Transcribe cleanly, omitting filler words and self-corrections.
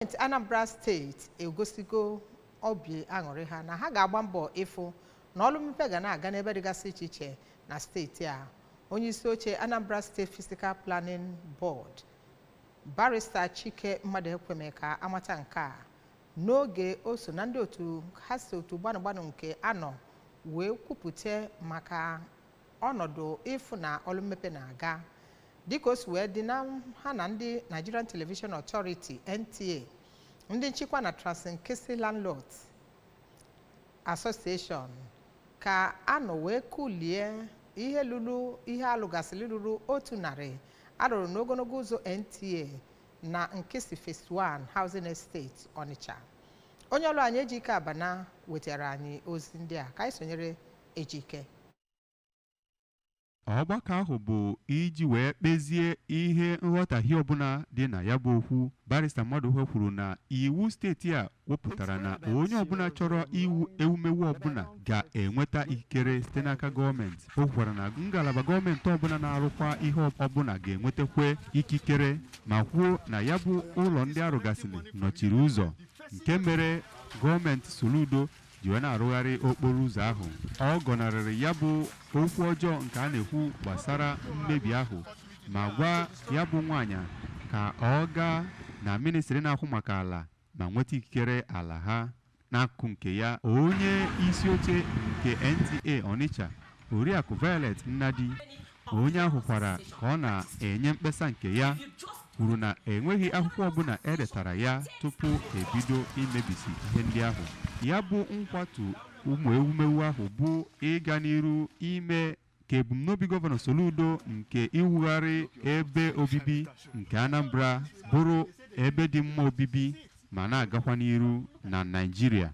Gọọmenti Anambra Steeti egosigo obi aṅụrị ha na ha ga-agba mbọ ịfụ na ọrụ mmepe ga na-aga n'ebe dịgasị iche iche na steeti a. Onyeisi oche Anambra State Physical Planning Board, Barrister Chike Mmaduekweme, ka amata nke a n'oge o so na ndị otu ha si otu gbanụgbanụ nke anọ wee kwupụta maka ọnọdụ ịfụ na ọrụ mmepe na-aga dịka o si wee dị na ha na ndị Nigerian Television Authority, NTA, ndị nchịkwa na Trans-Nkisi Landlords Association ka anọ wee kulie ihe lụrụ ihe alụgasịrị ruru 100 arụrụ n'ogologo ụzọ NTA na Nkisi Phase 1 Housing Estate, Onitsha. Onye ọrụ anyị Ejike Abana wetara anyị ozi ndị a. Ka anyị sonyere Ejike. Ọgbakọ ahụ bụ iji wee kpezie ihe nghọtahie ọbụla dị na ya bụ okwu. Barrister Mmaduekwe kwuru na iwu steeti a wepụtara na onye ọbụla chọrọ iwu ewumewu ọbụla ga-enweta ikikere site n'aka gọọmenti. O kwukwara na ngalaba gọọmenti ọbụla na-arụkwa ihe ọbụla ga-enwetakwa ikikere, ma kwuo na ya bụ ụlọ ndị arụgasịrị nọchiri ụzọ nke mere gọọmenti Soludo ji wee na-arụgharị okporo ụzọ ahụ. Ọ gọnarịrị ya bụ okwu ọjọọ nke a na-ekwu gbasara mmebi ahụ, ma gwa ya bụ nwaanyị ka ọ gaa na ministri na-ahụ maka ala ma nweta ikikere ala ha. N'akụkụ nke ya, onye isi oche nke NTA Onitsha, Oriakụ Violet Nnadi, onye ahụkwara ka ọ na-enye mkpesa nke ya, kwuru na enweghị akwụkwọ ọbụla edetara ya tupu ebido imebisi ihe ndị ahụ. Ya bụ nkwatu ụmụ ewumewu ahụ bụ ịga n'iru ime ka ebumnobi Gọvanọ Soludo nke iwugharị ebe obibi nke Anambra bụrụ ebe dị mma obibi ma na-agakwa n'iru na Naịjirịa.